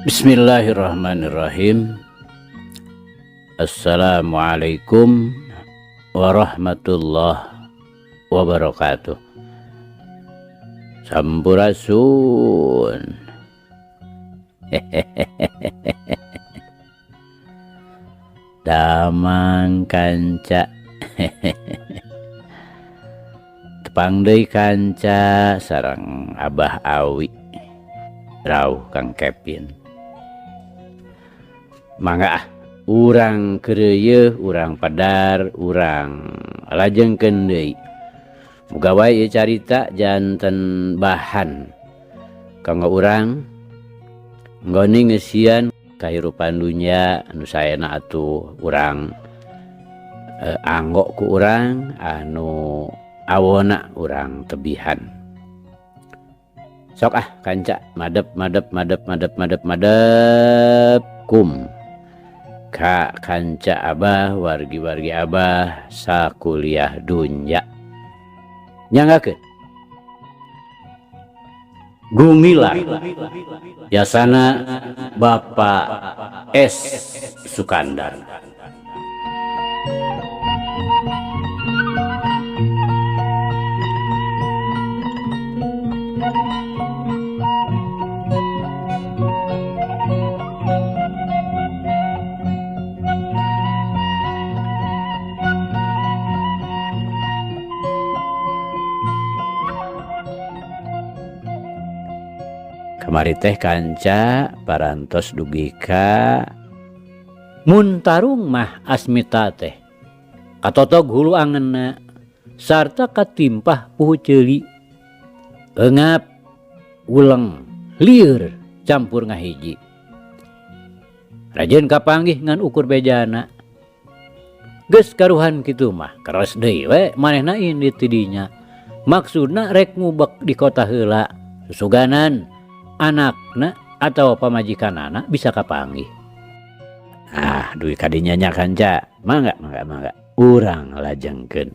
Bismillahirrahmanirrahim. Assalamualaikum warahmatullahi wabarakatuh. Sampurasun. Damang kanca. Tepang deui kanca sareng Abah Awi. Rauh Kang Kevin. Mangga ah, urang keureuyeung, urang padar, urang lajengkeun deui. Muga wae ieu carita janten bahan kanggo urang nggoni ngeusian kahirupan dunya anu saena atuh urang anggo ku urang anu awona urang tebihan. Sok ah kanca madep madep madep madep madep madep kum ka kanca abah wargi-wargi abah sakuliah dunya. Nyanggakeun Gumilar yasana Bapak S Sukandar. Kamari teh kanca parantos dugi ka Muntarung mah asmita teh katotog hulu angenna sarta katimpah puhu ceuli eungap uleng lieur campur ngahiji rajin kapanggih ngan ukur bejana geus karuhan kitu mah keres deui we manehna indit ti dinya maksudna rek ngubek di kota heula susuganan anakna atau pamajikanana bisa kapanggih. Ah, duit kadinya nya kanca. Mangga, mangga, mangga. Urang lajengkeun.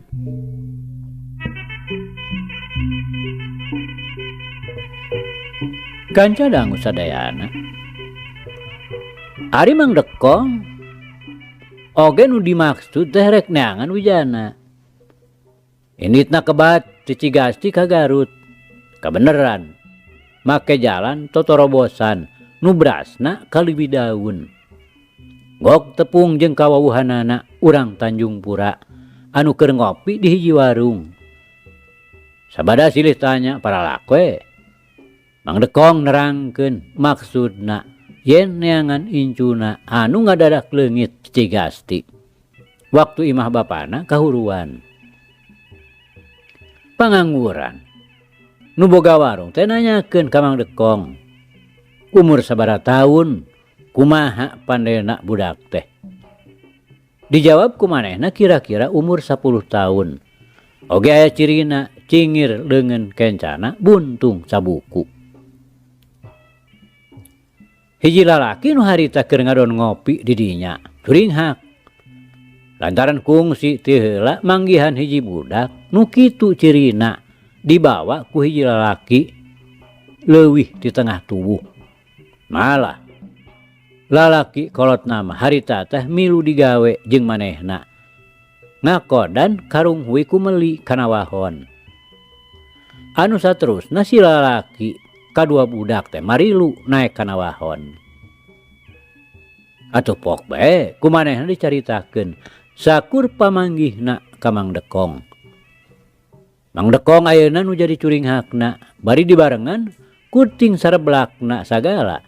Kanca dangu sadayana. Ari Mang Dekong oge nu dimaksud teh rek neangan wijana. Inditna kebat ti Cigasti ka Garut. Kabeneran make jalan totorobosan nu brasna kaleuwih daun. Gok tepung jeung kawawuhanana urang Tanjung Pura anu keur ngopi di hiji warung. Sabada silih tanya paralak we. Mang Dekong nerangkeun maksudna yen neangan incuna anu ngadadak leungit Cigasti. Waktu imah bapana kahuruan. Pangangguran. Nu boga warung teh nanyakeun ka Mang Dekong. Umur sabaraha taun, kumaha pandena budak teh. Dijawab ku manehna kira-kira umur 10 tahun. Oge aya cirina cingir leungeun kencana buntung sabuku. Hiji lalaki nu harita keur ngadon ngopi di dinya, curinghak. Lantaran kungsi ti heula manggihan hiji budak nu kitu cirina dibawa ku hiji lalaki leuwih di tengah tubuh. Malah lalaki kolot nama harita teh milu digawe jeung manehna. Ngakodan karung hui ku meuli kana wahon. Anu saterusna si lalaki kadua budak teh marilu naek kana wahon. Atuh pok bae ku manehna dicaritakeun sakur pamanggihna ka Mang Dekong. Mang Dekong ayeuna nu jadi curinghakna bari dibarengan kuting sareblakna sagala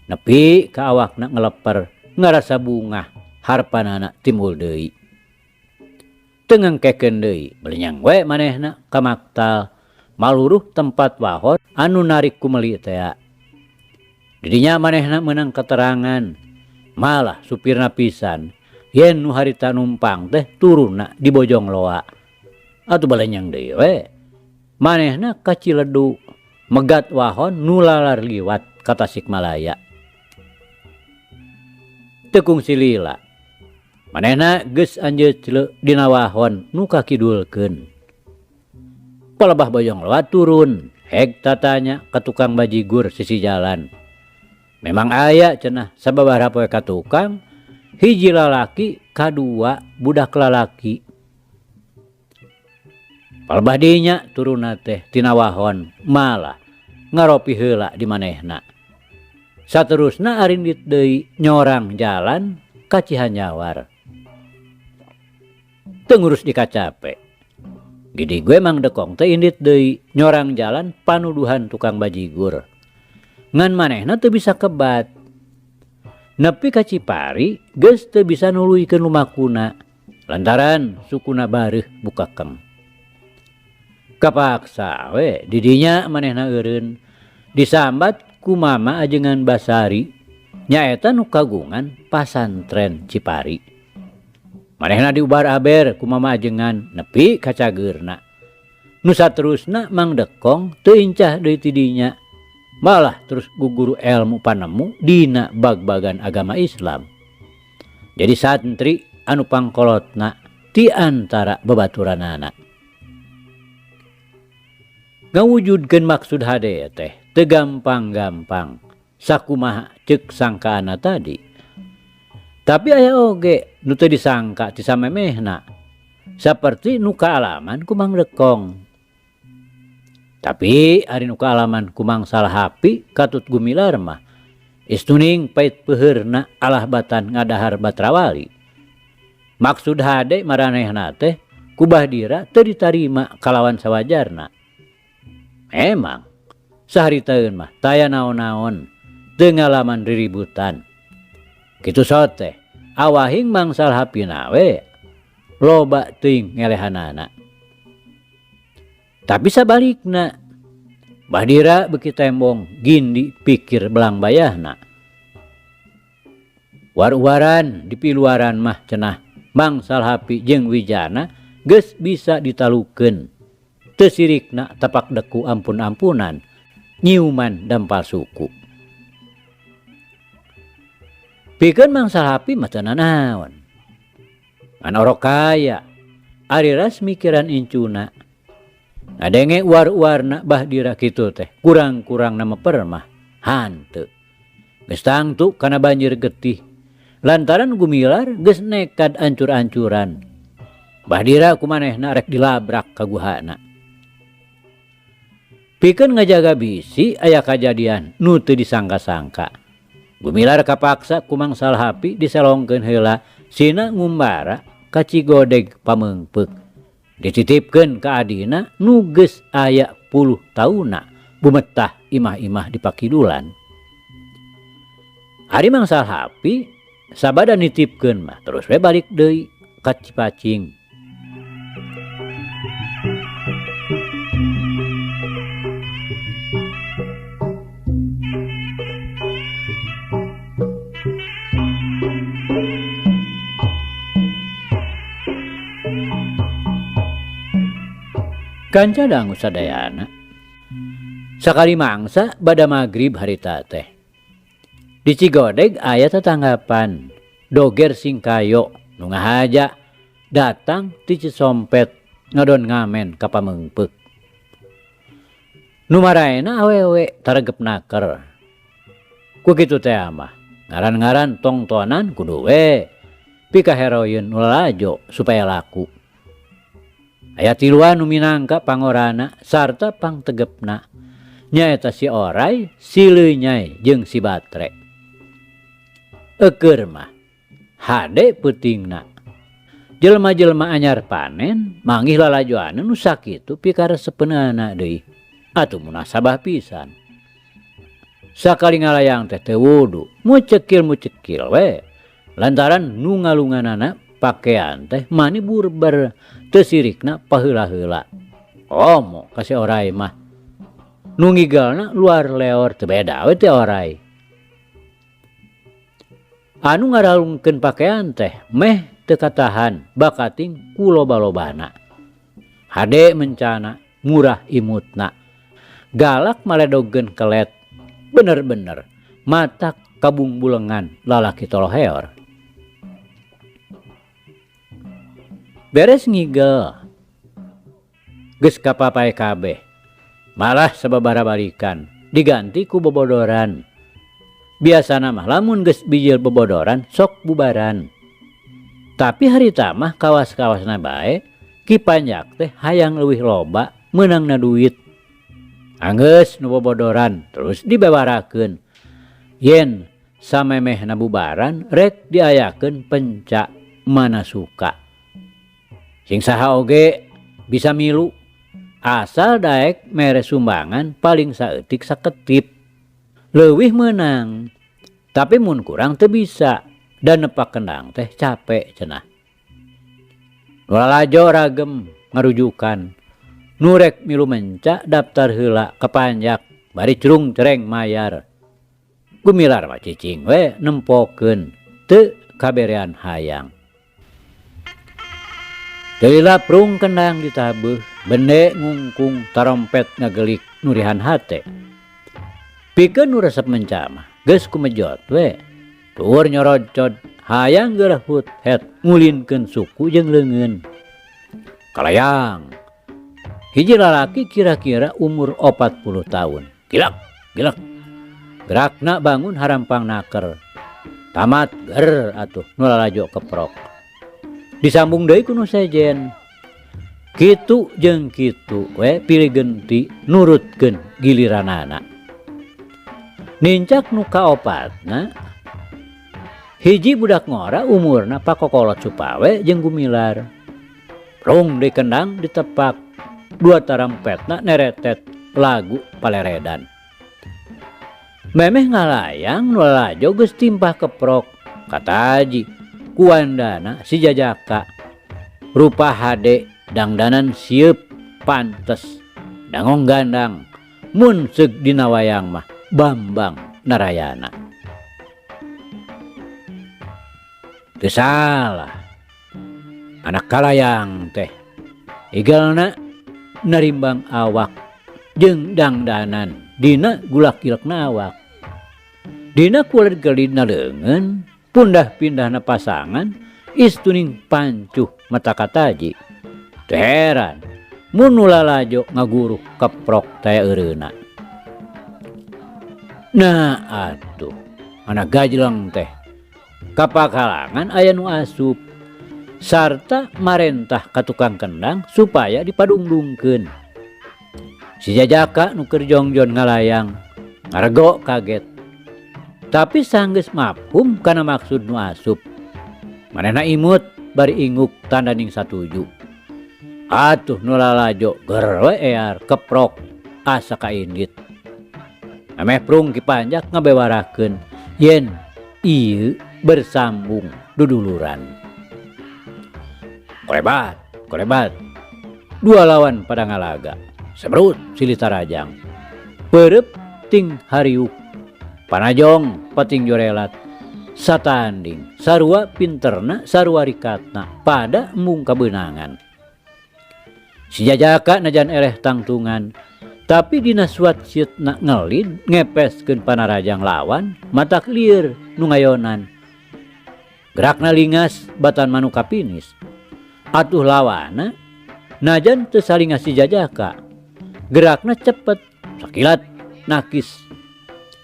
nepi ka awakna ngeleper ngarasa bungah harpanana timbul deui. Teu ngengkekeun deui belenyang we manehna ka maktal maluruh tempat wahon anu narik ku meuli tea. Didinya manehna meunang keterangan malah supirna pisan yen nu harita numpang teh turunna di Bojong Loa. Atuh balenyang deui we. Manehna ka Ciledu megat wahon nu lalar liwat ka Tasikmalaya. Teu kungsi lila. Manehna geus anjeut dina wahon nu kakidulkeun. Palebah Bojong Loa turun, heg tatanya ka tukang bajigur sisi jalan. Memang aya cenah sababaraha poe ka tukang hiji lalaki kadua budak lalaki. Palebah dinya turunna teh tina wahon malah ngaropi heula di manehna. Saterusna arindit deui nyorang jalan ka Cihanyawar. Teu ngurus dikacape. Gidi gue Mang Dekong teh indit deui nyorang jalan panuduhan tukang bajigur. Ngan manehna teu bisa kebat. Nepi ka Cipari geus teu bisa nuluykeun lumakuna lantaran sukuna bareuh bukakeng. Kapaksa we di dinya manehna eureun disambat ku mama ajengan Basari nyaeta nu kagungan pasantren Cipari. Manehna diubar-aber ku mama ajengan nepi ka cageurna. Nu saterusna Mang Dekong teu incah deui ti dinya malah terus guguru elmu panemu dina bag-bagan agama Islam. Jadi santri anu pangkolotna ti antara babaturanana. Ngawujudkeun maksud hade teh teu gampang-gampang sakumaha ceuk sangkaana tadi. Tapi aya oge nu teu disangka ti samemehna saperti nu kaalaman ku Mang Dekong. Tapi ari nu kaalaman ku Mang Salhapi katut Gumilar mah istuning pait peuheurna alah batan ngadahar batrawali. Maksud hade maranehna teh ku Bahdira teu ditarima kalawan sawajarna. Memang saharitaeun mah taya naon-naon teu ngalaman riributan. Kitu soteh awahing Mang Salhapina we loba teuing ngelehanana. Tapi sabalikna Bahdira beuki tembong gindi pikir belang bayahna. War-waran di piluaran mah cenah Mang Salhapi jeung Wijana geus bisa ditalukeun. Teu sirikna tapak deku ampun-ampunan nyiuman dampal suku. Pikeun Mang Salhapi mah teu nanaon. Ngan orok kaya ari ras mikiran incuna. Ngadenge uar-uarna Bahdira kitu teh kurang-kurang nama permah hanteu. Geus tangtu kana banjir getih lantaran Gumilar geus nekad ancur-ancuran. Bahdira kumanehna rek dilabrak ka guhana. Pikeun ngajaga bisi aya kajadian nu teu disangka-sangka. Gumilar kapaksa ku Mang Salhapi diselongkeun heula sina ngumbara ka Cigodeg pameungpeuk. Dititipkeun ka adina nu geus aya puluh tauna bumetah imah-imah di pakidulan. Ari Mang Salhapi sabada nitipkeun mah terus we balik deui ka Cipacing. Kanca dangu sadayana. Sakali mangsa bada magrib harita teh. Di Cigodeg aya tetanggapan doger singkayo nu ngahaja datang ti Cisompet ngadon ngamen ka pameungpeuk. Nu maraena awewe taregep naker. Ku kitu teh mah ngaran-ngaran tongtonan kudu we pikaheroyeun nu lalajo supaya laku. Aya tiluan nu minangka pangorana sarta pangtegepna nyaeta si Orai, si Leunyai jeung si Batre. Eukeur mah hade peutingna. Jelema-jelema anyar panen manggih lalajoana nu sakitu pikaresepeunana deui. Atuh munasabah pisan. Sakali ngalayang teh teu wudu, mucekil-mucekil we. Lantaran nu ngalunganana pakean teh mani burber teu sirikna paheula-heula. Komo ka si Orai mah. Nu ngigelna luar leor teu beda we teh Orai. Anu ngaralungkeun pakean teh meh teu katahan bakating ku loba-lobana. Hade mencana murah imutna. Galak maledogkeun kelet. Bener-bener matak kabungbulengan lalaki toloheor. Beres ngigel geus kapapae kabeh. Malah sababara balikan diganti ku bobodoran. Biasana mah lamun geus bijil bobodoran sok bubaran. Tapi harita mah kawas-kawasna bae Ki Panjak teh hayang leuwih loba meunangna duit. Anggeus nu bobodoran terus dibewarakeun. Yen samemehna bubaran rek diayakeun penca mana suka. Sing saha oge bisa milu asal daek mere sumbangan paling saeutik saketip. Leuwih meunang, tapi mun kurang teu bisa dan nepak kendang teh capek cenah. Nu lalajo ragem ngarujukan. Nu rek milu menca daftar heula ka Panjak bari curung cereng mayar. Gumilar mah cicing we nempokeun teu kaberean hayang. Teu lila prung kendang ditabeuh, bende ngungkung tarompet ngagelik nurihan hate. Pikeun nu resep menca mah geus kumejot we. Tuur nyorocod hayang geurah hut het ngulinkeun suku jeung leungeun. Kalayang. Hiji lalaki kira-kira umur 40 tahun. Gilak, gilak. Gerakna bangun harampang naker. Tamat ger atuh nu lalajo keprok. Disambung deui ku nu sejen. Kitu jeung kitu we pilih genti nurutkeun giliranana. Nincak nu kaopatna hiji budak ngora umurna pakokolot supawe jeung Gumilar. Rung deui kendang ditepak. Dua tarampetna neretet lagu paleredan. Memeh ngalayang nu lalajo geus timpah keprok. Kataji kuandana si Jajaka. Rupa hade dangdanan sieup pantes dangong gandang mun seug dina wayang mah Bambang Narayana. Teu salah anak kalayang teh igelna narimbang awak jeung dangdanan dina gulak-gilakna awak. Dina kulit gelidna leungeun pundah pindahna pasangan istuning pancuh mata kataji. Teu heran mun nu lalajo ngaguruh keprok taya eureuna. Nah atuh anak gajleng teh kapakalangan aya nu asup sarta marentah ka tukang kendang supaya dipadungdungkeun. Si Jajaka nu keur jongjon ngalayang ngarego kaget. Tapi sanggeus mafhum kana maksud nu asup. Manehna imut bari inguk tandaning satuju. Atuh nu lalajo ger we ear keprok asa kaindit. Ameh prung Ki Panjak ngabewarakeun yen ieu bersambung duduluran. Kolebat, kolebat. Dua lawan pada ngalaga. Seberut silih tarajang. Peureub ting hariuk. Panajong pating jorelat. Satanding sarua pinterna sarua rikatna pada embung kabeunangan. Si Jajaka najan eleh tangtungan, tapi dina suat sieutna ngelid ngepeskeun panarajang lawan matak lieur nu ngayonan. Gerakna lingas batan manu kapinis. Atuh lawana najan teu salingas si Jajaka. Gerakna cepet, sakilat nakis.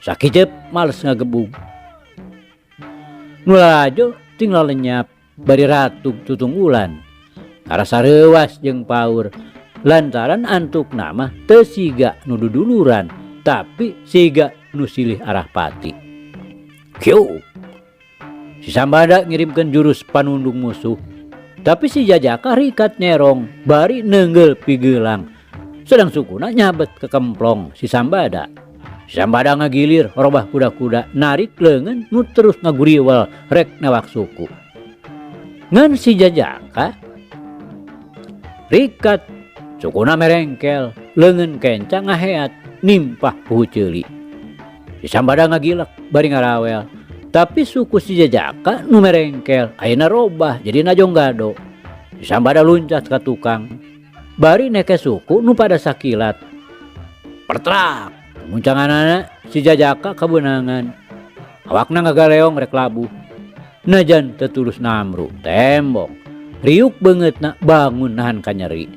Sakijep males ngagebug. Nu lalajo tinggal lenyap bari ratug tutunggulan. Karasa reuwas jeung paur lantaran antukna mah teu siga nu duduluran tapi siga nu silih arah pati. Kieu. Si Sambada ngirimkeun jurus panundung musuh. Tapi si Jajaka rikat nyerong bari neungeul pigelang. Sedang sukuna nyabet ke kemplong si Sambada. Si Sambada ngagilir robah kuda-kuda narik leungeun nu terus ngaguriwel rek newak suku. Ngan si Jajaka rikat sukuna merengkel leungeun kenca ngaheat nimpah puhu ceuli. Si Sambada ngagilek bari ngarawel. Tapi suku si Jajaka nu merengkel ayeuna robah jadi najong gado. Si Sambada luncat ka tukang bari neke suku nu pada sakilat. Pertrak muncanganana si Jajaka kabeunangan. Awakna ngagaleong rek labuh. Najan teu tulus namru tembok. Riuk beungeutna bangun nahan kanyeri.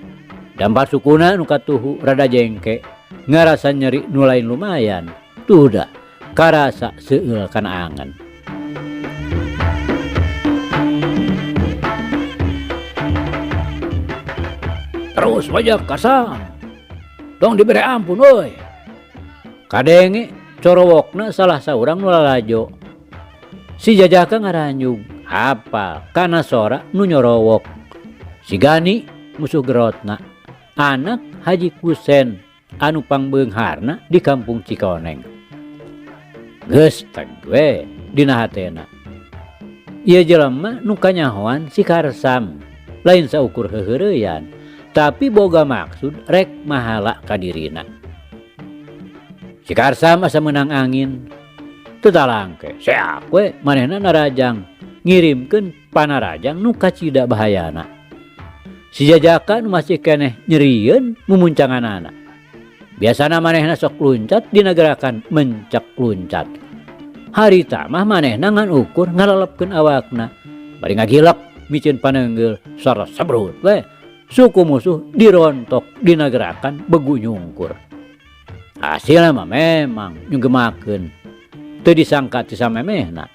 Dampar sukuna nu katuhu rada jengke ngarasa nyeri nu lain lumayan. Tuh dah Karasa seueul kana angen. Terus wajah Karsam. Tong dibere ampun euy. Kadenge corowokna salah saurang nu lalajo. Si Jajaka ngaranjug hapal kana sora nu nyorowok. Si Gani musuh gerotna, anak Haji Kusen anu pangbeungharna di kampung Cikoneng. Geus teg we dina hatena. Ieu jelema nu kanyahoan si Karsam, lain saukur heuheureyan, tapi boga maksud rek mahala ka dirina. Si Karsam asa meunang angin, teu talangke, seak we manehna narajang, ngirimkeun panarajang nu kacida bahayana. Si Jajaka nu masih keneh nyerieun mumuncanganana. Biasana manehna sok luncat dina gerakan mencek luncat. Harita mah manehna ngan ukur ngalelepkeun awakna. Bari ngagilek miceun paneunggeul sarta sebrut we. Suku musuh dirontok dina gerakan begu nyungkur. Hasilna mah memang nyunggemakeun. Teu disangka ti samemehna.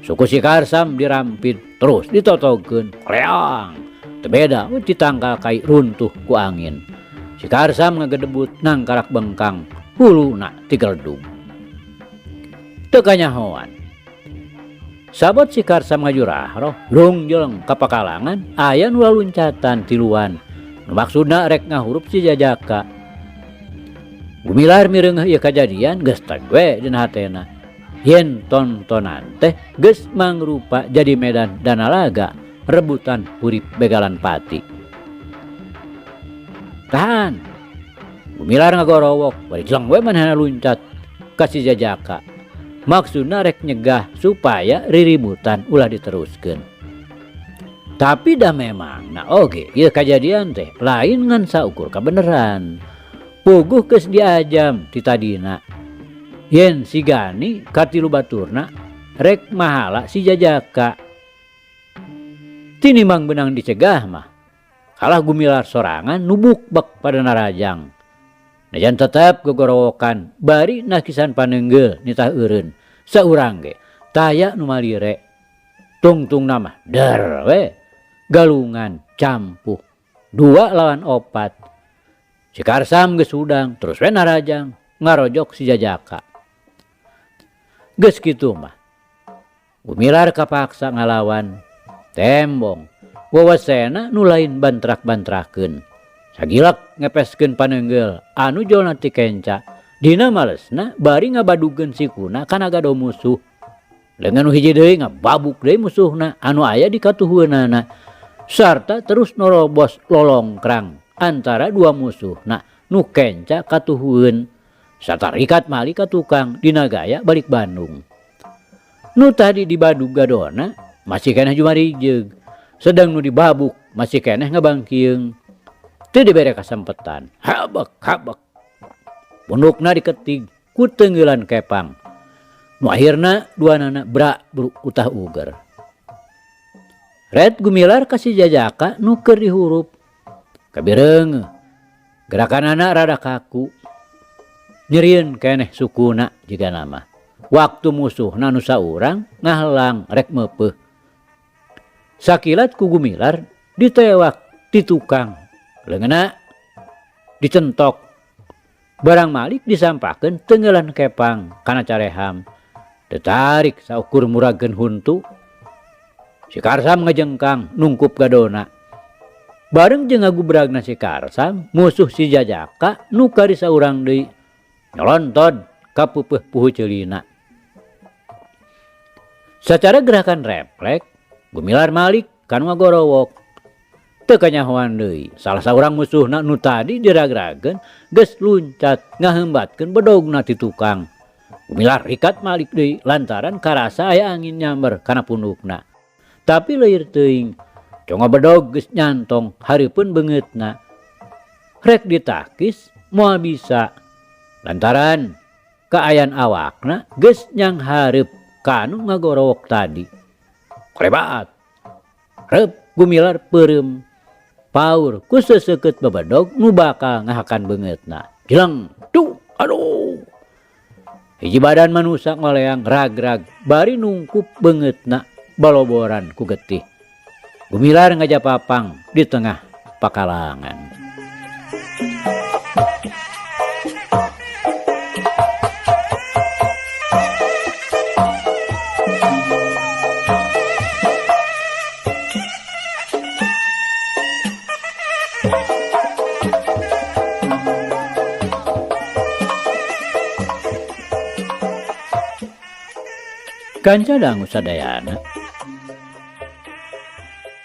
Suku si Karsam dirampit terus ditotogkeun kleang. Teu beda we ditangkal kai runtuh ku angin. Si Karsam ngagedebut nangkarak bengkang, huluna tigeldug. Teu kanyahoan. Sabot si Karsam ngajurahroh, rung jeleng ka pakalangan aya nu laluncatan tiluan. Nu maksudna rek ngahurup si Jajaka. Gumilar mireungeuh ieu kajadian geus teg we dina hatena. Yen tontonan teh geus mangrupa jadi medan danalaga rebutan hurip begalan pati. Tahan. Gumilar ngagorowok, bari jeleng we manehna luncat ka si Jajaka. Maksudna rek nyegah supaya riributan ulah diteruskeun. Tapi dah memang na oge ieu kajadian teh lain ngan saukur kabeneran. Puguh geus diajam ti tadina. Yen si Gani katilu baturna rek mahala si Jajaka. Tinimbang benang dicegah mah kalah Gumilar sorangan nubuk bek pada narajang. Najan tetep gogorowokan bari nakisan paneunggeul nitah eureun. Saurang ge taya nu malire. Tungtung nama der we galungan campuh 2 lawan 4. Si Karsam geus hudang terus we narajang ngarojok si Jajaka. Geus kitu mah Gumilar kapaksa ngalawan tembong. Wawasena nu lain bantrak-bantrakeun. Sagilak ngepeskeun paneunggeul anu jolna ti kenca. Dina malesna bari ngabadugeun sikuna kana gado musuh. Leungeun nu hiji deui ngababuk deui musuhna anu aya di katuhueunana. Sarta terus norobos lolongkrang antara dua musuhna nu kenca katuhueun. Satarikat mali ka tukang dina gaya balik Bandung. Nu tadi dibadug gadona masih keneh jumarijeug. Sedang nu dibabuk masih keneh ngabangkieung. Teu dibere kasempetan. Habek habek. Pundukna diketig ku teungeulan kepang. Nu akhirna duanana brak bruk utah uger. Red Gumilar ka si Jajaka nu keur dihurup. Kabireungeuh. Gerakanana rada kaku. Nyerieun keneh sukuna jigana mah. Waktu musuhna nu saurang ngahalang rek meupeuh. Sakilat ku Gumilar ditewak ti tukang. Leungeunna dicentok. Barang malik disampakeun teungeulan kepang kana careham. Ditarik saukur murageun huntu. Si Karsam ngajengkang nungkup gadona. Bareng jeung ngagubragna si Karsam, musuh si Jajaka nu kari saurang deui nyolontod ka peupeih puhu ceulina. Sacara gerakan refleks, Gumilar malik kan ngagorowok. Teu kanyahoan deui, salah saurang musuhna nu tadi diragrageun geus luncat ngaheumbatkeun bedogna ti tukang. Gumilar rikat malik deui lantaran karasa aya angin nyamber kana pundukna. Tapi leuir teuing, congo bedog geus nyantong hareupeun beungeutna. Rek ditakis moal bisa. Lantaran kaayaan awakna geus nyanghareup ka anu ngagorowok tadi. Korebat. Reup Gumilar peureum. Paur ku seseukeut babedog nu bakal ngahakan beungeutna. Jeleng, duh, aduh. Hiji badan manusa ngoleang rag-rag bari nungkup beungeutna baloboran ku getih. Gumilar ngajapapang di tengah pakalangan. Kanca dangu sadayana.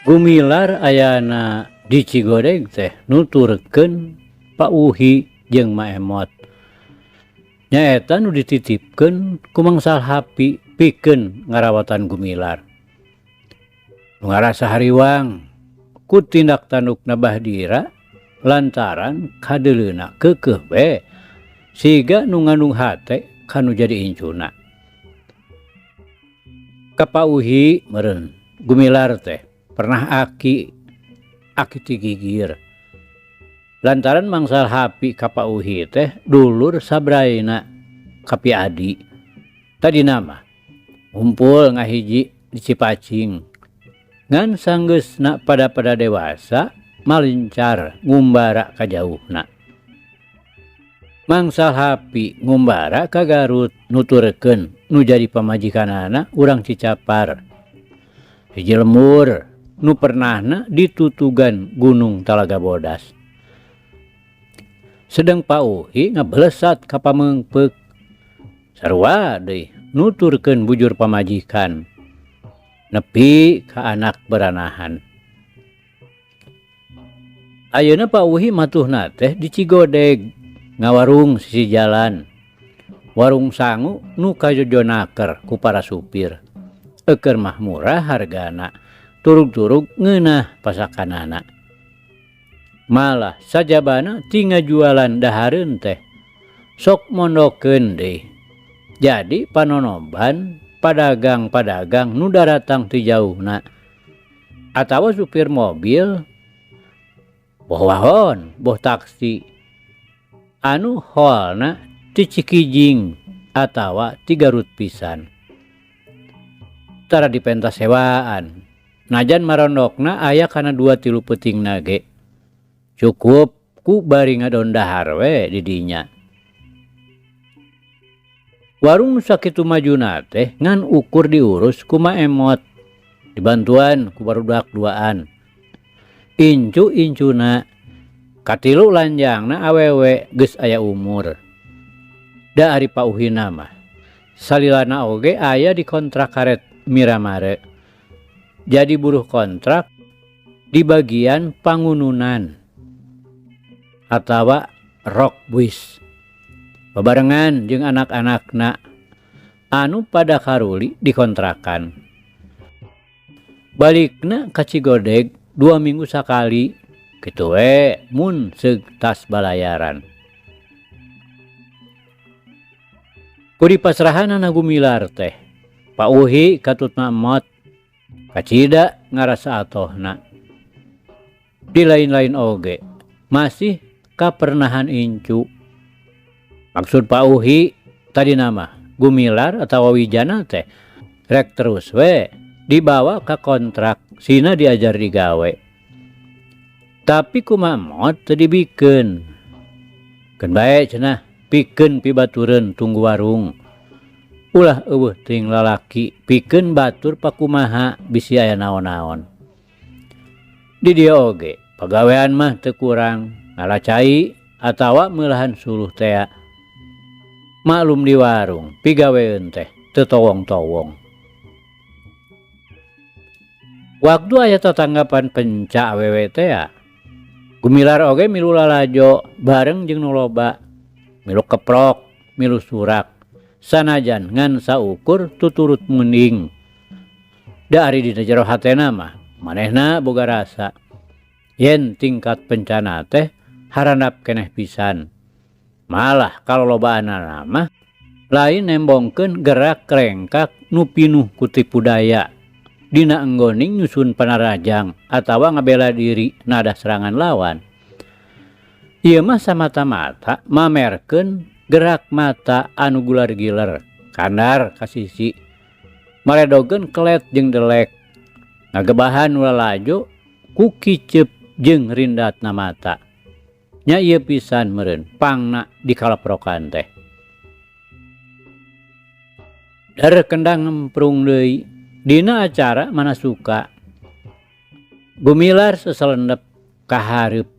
Gumilar ayana di Cigodeg teh nuturkeun Pak Uhi jeung Ma Emot. Nyaeta nu dititipkeun ku Mang Salhapi pikeun ngarawatan Gumilar. Nu ngarasa hariwang ku tindak tandukna Bahdira lantaran kadeuleuna keukeuh we siga nu ngandung hate kanu jadi incuna. Ka Pak Uhi meureun Gumilar teh pernah aki aki ti gigir. Lantaran Mang Salhapi ka Pak Uhi teh dulur sabraina ka Pi Adi. Tadina mah ngumpul ngahiji di Cipacing. Ngan sanggeusna pada-pada dewasa malincar ngumbara ka jauhna. Mang Salhapi ngumbara ka Garut nuturkeun nu jadi pamajikanana urang Cicapar. Hiji lemur nu pernahna ditutugan Gunung Talaga Bodas. Sedeng Pak Uhi ngabelesat ka pameungpeuk. Sarua deui nuturkeun bujur pamajikan nepi ka anak beranahan. Ayeuna Pak Uhi matuhna teh di Cigodeg ngawarung sisi jalan. Warung sangu nu kajojonaker ku para supir. Eukeur mah murah hargana, turug-turug ngeunah pasakanana. Malah sajabana ti ngajualan dahareun teh sok mondokeun deui. Jadi panonoban padagang-padagang nu daratang ti jauhna atawa supir mobil boh wahon boh taksi anu holna ti Cikijing atawa ti Garut pisan. Tara dipentas sewaan. Najan marondokna aya kana 2-3 peutingna ge. Cukup ku bari ngadon dahar we di dinya. Warung nu sakitu majuna teh ngan ukur diurus ku Ma Emot. Dibantuan ku barudak duaan. Incu-incuna katilu lanjangna awewe geus aya umur. Da ari Pak Uhina mah salilana oge aya di kontrak karet Miramare. Jadi buruh kontrak di bagian pangununan atawa rock buis. Babarengan jeung anak-anakna anu pada karuli dikontrakan. Balikna ka Cigodeg 2 minggu sakali kitu we mun seug tas balayaran. Ku dipasrahanana Gumilar teh, Pak Uhi katutna emot, kacida ngarasa atohna. Di lain-lain oge masih kapernahan incu. Maksud Pak Uhi tadi nama Gumilar atawa Wijana teh rek terus we dibawa ka kontrak sina diajar digawe. Tapi kumaha emot teu dibikeun. Keun bae cenah pikeun pibatureun tunggu warung. Ulah eueuh teuing lalaki pikeun batur pakumaha bisi aya naon-naon. Di dieu oge pagawean mah teu kurang ngala cai atawa meulahan suluh tea. Maklum di warung pigaweun teh teu towong-towong. Waktu aya tatanggapan penca awewe tea, Gumilar oge milu lalajo bareng jeung nu loba, milu keprok, milu surak, sanajan ngan saukur tuturut munding. Da ari dina jero hatena mah manehna boga rasa yen tingkat pencana teh harandap keneh pisan. Malah kalolobaanana mah lain nembongkeun gerak rengkak nu pinuh ku tipu daya dina enggoning nyusun panarajang atawa ngabela diri nada serangan lawan. Ieu mah samata-mata mamerkeun Gerak mata anu gular-giler kandar ka sisi maredogeun kelet jeung delek ngagebahan nu lalajo ku kiceup jeung rindatna mata. Nya ieu pisan meureun pangna dikaleprokan teh. Der kendang ngemprung deui dina acara manasuka. Gumilar seselendep ka hareup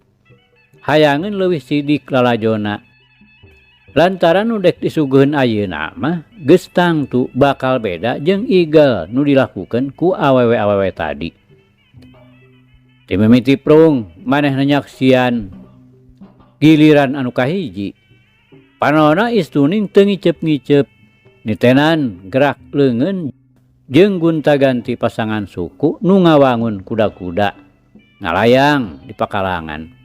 hayangeun leuwih sidik lalajona. Lantaran nu dek disuguheun ayeuna mah geus tangtu bakal beda jeung igel nu dilakukeun ku awewe-awewe tadi. Ti mimiti prung manehna nyaksian giliran anu kahiji. Panona istuning teu ngiceup-ngiceup nitenan gerak leungeun jeung gunta-ganti pasangan suku nu ngawangun kuda-kuda ngalayang di pakalangan.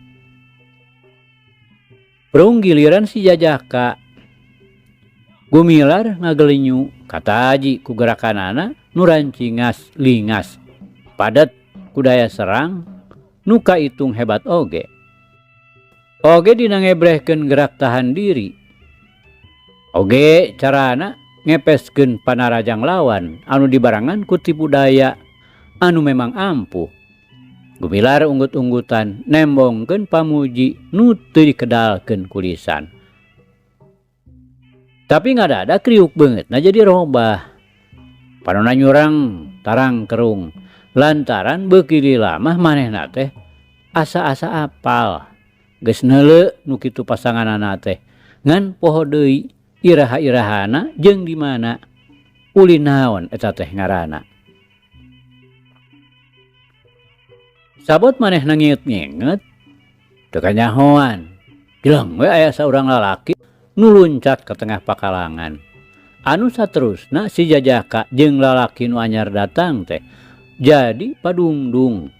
Prung giliran si Jajaka. Gumilar ngagelinyu kataji ku gerakanana nu rancingas lingas padet ku daya serang nu kaitung hebat oge. Oge dina ngebrehkeun gerak tahan diri. Oge carana ngepeskeun panarajang lawan anu dibarengan ku tipu daya anu memang ampuh. Gumilar unggut-unggutan nembongkeun pamuji nu teu dikedalkeun ku lisan. Tapi ngadadak kriuk beungeutna jadi robah. Panona nyurang tarang kerung lantaran beuki lila mah manehna teh asa-asa apal. Geus neuleu nu kitu pasanganana teh ngan poho deui iraha-irahana jeung di mana ulin naon eta teh ngaranna. Sabot manehna nginget-nginget teu kanyahoan. Jeleng we aya saurang lalaki nu luncat ka tengah pakalangan. Anu saterusna si Jajaka jeung lalaki nu anyar datang teh jadi padungdung.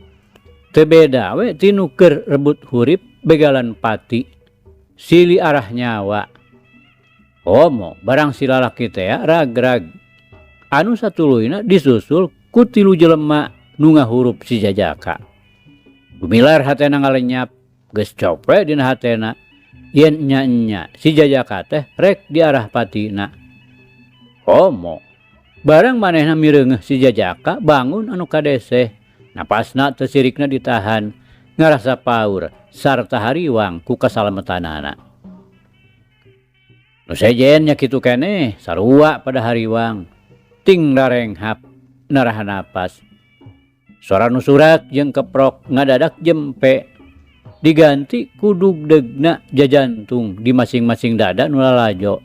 Teu beda we ti nu keur rebut hurip begalan pati sili arah nyawa. Komo barang si lalaki teh ragrag. Anu satuluyna disusul ku tilu jelema nu ngahurup si Jajaka. Gumilar hatena ngalenyap, geus copre dina hatena yen nya-nya si Jajaka teh rek diarah patina. Komo barang manehna mireungeuh si Jajaka bangun anu kadeseh, napasna teu sirikna ditahan, ngarasa paur sarta hariwang ku kasalametanana. Nu sejen nya kitu keneh sarua pada hariwang, ting rarenghap narahan napas. Sora nu surak jeung keprok ngadadak jempe diganti ku dugdegna jajantung di masing-masing dada nu lalajo.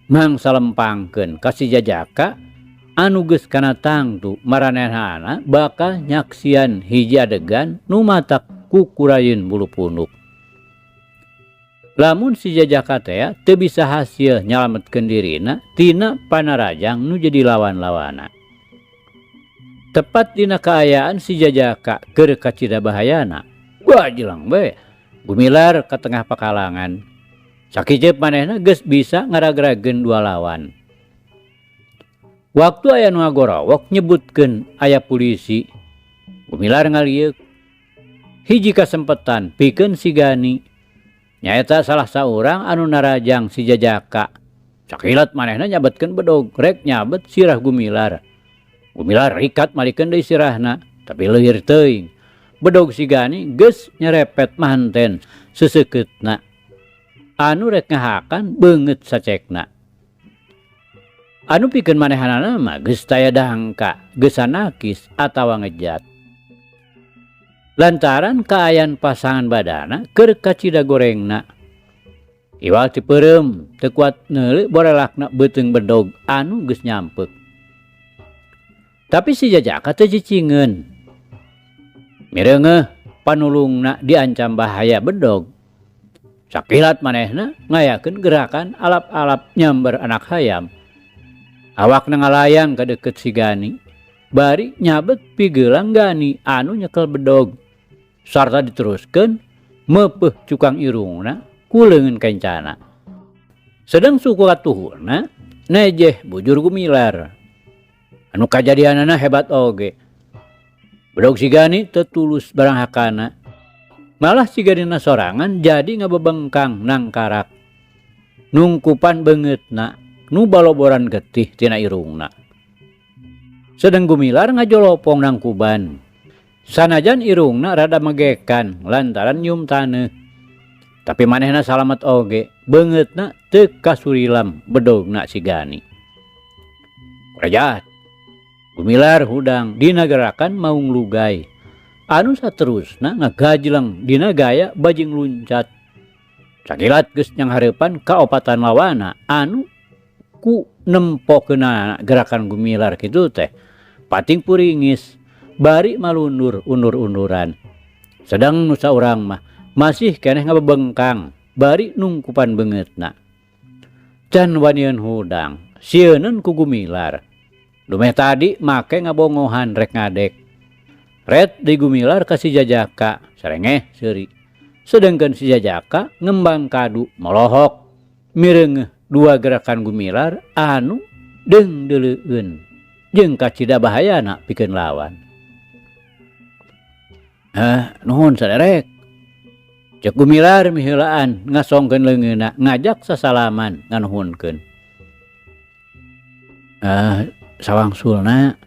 Mangsa lempangkeun ka si Jajaka anu geus kana tangtu maranehanana bakal nyaksian hiji adegan nu matak kukurayeun bulu punduk. Lamun si Jajaka teh teu bisa hasil nyalametkeun dirina tina panarajang nu jadi lawan-lawana. Tepat dina kaayaan si Jajaka keur kacida bahayana. Wah jelang we gumilar ka tengah pakalangan. Sakiceup manehna geus bisa ngaragrageun dua lawan. Waktu aya nu ngagorowok nyebutkeun aya polisi, gumilar ngalieuk. Hiji kasempetan pikeun si Gani. Nyaeta salah saurang anu narajang si Jajaka. Sakilat manehna nyabetkeun bedog, rek nyabet sirah gumilar. Gumilar rikat malikeun deui sirahna, tapi leuhir teuing. Bedog si Gani geus nyerepet manten seuseukeutna. Anu rek ngahakan beungeut sacekna. Anu pikeun manehanana mah geus taya dangka, geus sanakis atawa ngejat. Lantaran kaayaan pasangan badana keur kacida gorengna. Iwal ti peureum teu kuat neuleuh borelakna beuteung bedog anu geus nyampek. Tapi si Jajaka teu cicingeun. Mireungeuh panulungna diancam bahaya bedog. Sakilat manehna ngayakeun gerakan alap-alap nyamber anak hayam. Awakna ngalayang ka deukeut si Gani. Bari nyabet pigelang Gani anu nyekel bedog. Sarta diteruskeun meupeuh cukang irungna ku leungeun kencana. Sedang suku katuhurna nejeh bujur gumilar. Anu kajadianana hebat oge. Bedog si Gani teu tulus barang hakana. Malah si Ganina sorangan jadi ngabebengkang nangkarak. Nungkupan beungeutna nu baloboran getih tina irungna. Sedeng Gumilar ngajolopong nangkuban. Sanajan irungna rada megekan lantaran nyium taneuh. Tapi manehna salamet oge, beungeutna teu kasurilam bedogna si Gani. Kurajat. Gumilar hudang dina gerakan maung lugai. Anu saterusna ngagajleng dina gaya bajing luncat. Sakilat geus nyanghareupan kaopatan lawana anu ku nempokeunana gerakan Gumilar kitu teh. Pating puringis bari malundur undur-unduran. Sedang nu saurang mah masih keneh ngabebengkang bari nungkupan beungeutna. Can wanian hudang, sieuneun ku Gumilar. Dumeh tadi make ngabongohan rek ngadek. Ret di Gumilar ka si Jajaka, sarengeh seuri. Sedengkeun si Jajaka ngembang kadu molohok. Mireungeuh dua gerakan Gumilar anu deung-deuleueun jeung kacida bahayana pikeun lawan. Hah, nuhun saderek. Cek Gumilar miheulaan ngasongkeun leungeunna ngajak sasalaman nganuhunkeun. Sawangsulna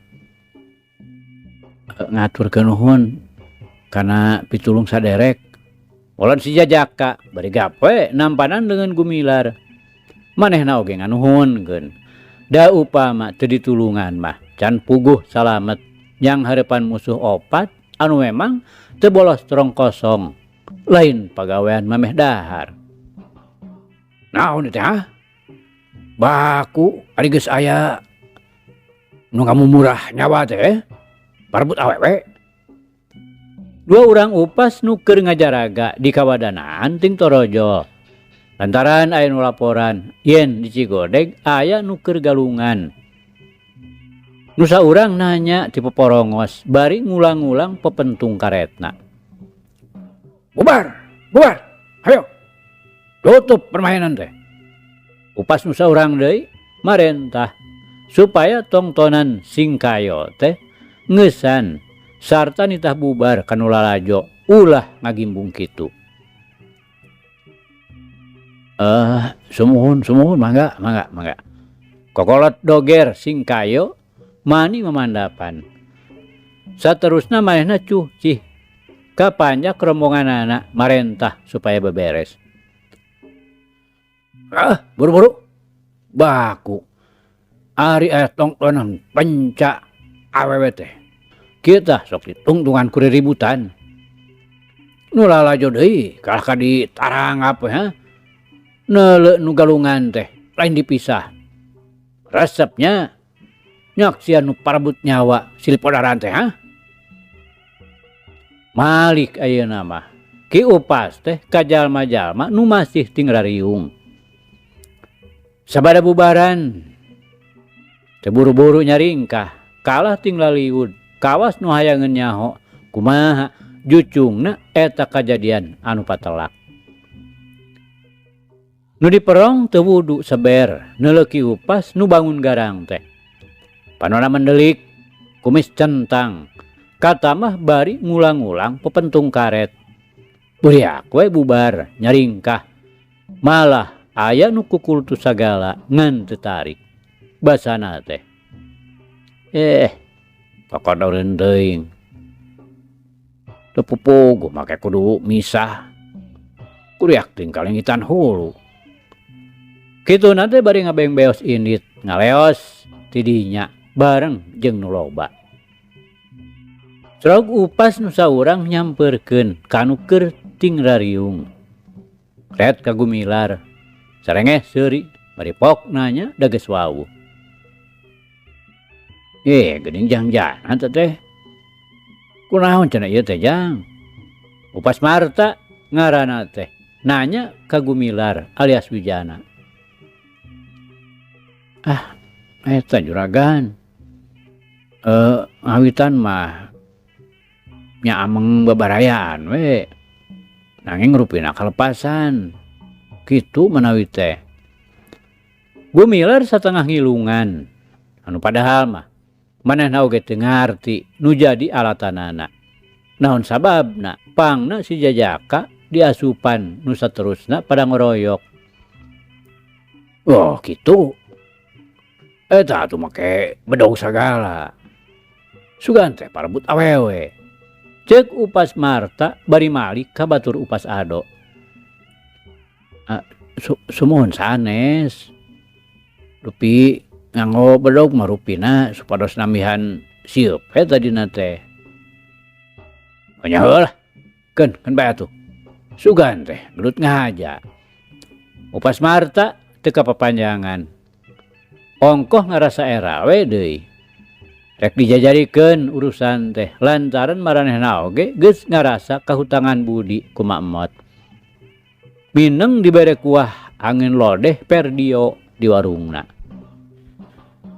ngaturkeun nuhun kana pitulung saderek. Walon si Jajaka bari gape nampanan leungeun Gumilar. Manehna oge nganuhunkeun. Da upama teu ditulungan mah can puguh salamet yang hareupan musuh opat anu memang teu bolos terong kosong. Lain pagawean mameh dahar. Naon teh ha? Baku ari geus aya nu ngamumurah nyawa teh parebut awewe. Dua urang upas nu keur ngajaraga di kawadanaan ting torojol. Lantaran aya nu laporan yen di Cigodeg aya nu keur galungan. Nu saurang nanya ti poporongos bari ngulang-ngulang pepentung karetna. Bubar, bubar, hayo. Tutup permainan teh. Upas nu saurang deui marentah supaya tongtonan singkayo teh ngeusan sarta nitah bubar kanu lalajo ulah ngagimbung kitu. Sumuhun, sumuhun, mangga, mangga, mangga. Kokolot doger singkayo mani memandapan. Saterusna manehna cuh cih kapanjak rombonganana marentah supaya beberes. Ah, buru-buru. Baku. Ari aya tongtonan penca awewe teh. Kita sok ditungtungan ku riributan. Nu lalajo deui kalah ka ditarangap ha. Neuleuh nu galungan teh lain dipisah. Resepnya nyaksian nu parebut nyawa silip odaran teh ha. Malik ayeuna mah. Ki Upas teh ka jalma-jalma nu masih ting rariung. Sabada bubaran teu buru-buru nyaringkah kalah ting laliud kawas nu hayangeun nyaho kumaha jucungna eta kajadian anu patelak. Nu diperong teu wudu seber neuleuh Ki Upas nu bangun garang teh. Panona mendelik kumis centang katamah bari ngulang-ngulang pepentung karet. Buriak we bubar nyaringkah malah aya nu kukultu sagala ngan teu tarik. Basana teh. Pakodoreun teuing. Teu pupuguh make kudu misah. Kuriak teuing kalengitan hulu. Kituna teh bari ngabengbeos indit ngaleos tidinya bareng jeung nu loba. Srog Upas nu saurang nyamperkeun ka nu keur ting rariung. Ret ka Gumilar. Sarengeh seuri bari pok nanya da geus wawuh. Geuning jang-jangan teh teh. Kunaon cenah ieu teh jang? Upas Marta ngaranna teh nanya ka Gumilar alias Wijana. Ah, eta juragan. Ngawitan mah nya ameng babarayaan we. Nanging rupina kalepasan. Kitu manawi teh. Gumilar satengah ngilungan. Anu padahal mah manehna oge teu ngarti nu jadi alatanana. Naon sababna pangna si Jajaka diasupan nu saterusna pada ngoroyok. Oh kitu. Eta atuh make bedog sagala. Sugan teh parebut awewe. Ceuk Upas Marta bari malik ka batur Upas Ado. Sumuhun sanes. Rupi nganggo bedog mah rupina supados nambihan sieup we tadina teh. Nya heulah. Keun, keun bae atuh. Sugan teh gelut ngahaja. Upas Marta teu kapapanjangan. Ongkoh ngarasa era we deui. Rek dijajarikeun urusan teh lantaran maranehna oge geus ngarasa kahutangan budi ku Mak Emot. Mineng dibere kuah angin lodeh perdio di warungna.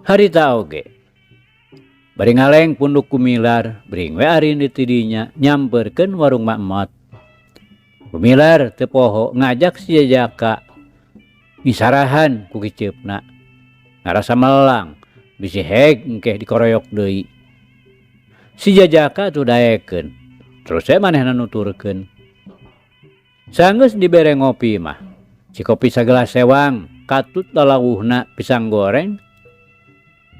Harita oge. Bari ngaleng punduk Gumilar, bring we arindit ti dinya nyamperkeun warung Mak Emot. Gumilar teu poho ngajak si Jajaka ngisarahan ku kiceupna. Ngarasa melang, bisi heg engkeh dikoroyok deui. Si Jajaka atuh daekeun, terus we manehna nuturkeun. Sanggeus dibere ngopi mah, si kopi sagelas sewang, katut lalawuhna pisang goreng,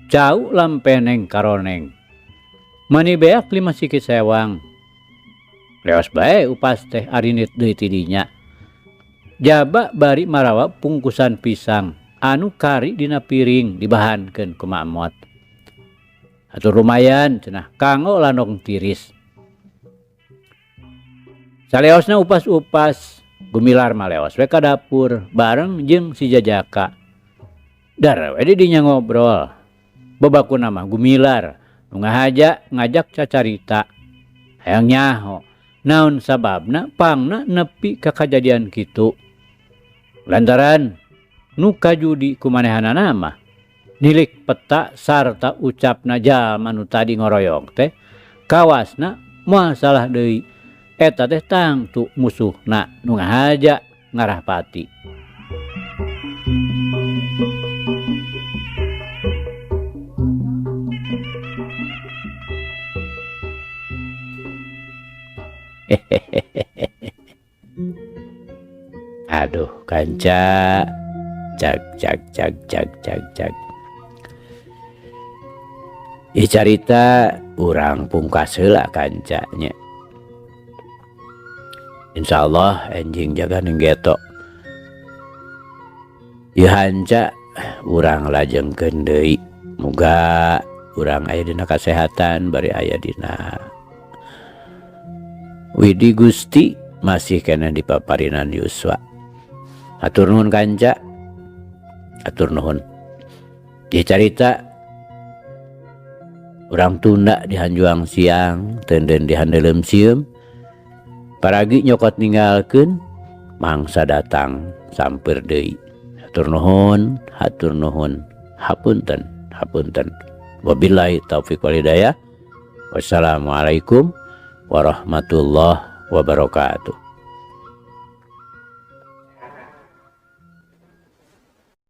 cau lampeneng karoneng. Mani beak 5 siki sewang. Leos bae upas teh arinit deui ti dinya. Jaba bari marawa pungkusan pisang anu kari dina piring dibahankeun ku Mak Emot. Atur lumayan cenah kanggo landong tiris. Saleosna upas-upas, Gumilar mah leos we ka dapur bareng jeung si Jajaka. Dar we di dinya ngobrol. Babakuna mah Gumilar nu ngahaja ngajak cacarita. Hayang nyaho naon sababna pangna nepi ka kajadian kitu. Lantaran nu kajudi kumanehanana mah nilik peta sarta ucapna jalma nu tadi ngoroyong teh kawasna moal salah deui. Eta teh tangtu musuhna nu ngahaja ngarah pati. Aduh kanca, cag cag cag cag cag cag. Ieu carita urang pungkas heula kanca nya. Insyaallah enjing jaga ning geto. Ieu hanca urang lajengkeun deui. Muga urang aya dina kasehatan bari aya dina Widi Gusti masih keneh di paparinan Yuswa. Hatur nuhun kanca. Hatur nuhun. Ieu carita urang tunda di hanjuang siang, teunden di handeuleum sieum. Paragi nyokot ninggalkeun mangsa datang samper deui. Hatur nuhun, hatur nuhun. Hapunten, hapunten. Wabillahi taufik wal hidayah. Wassalamualaikum warahmatullahi wabarakatuh.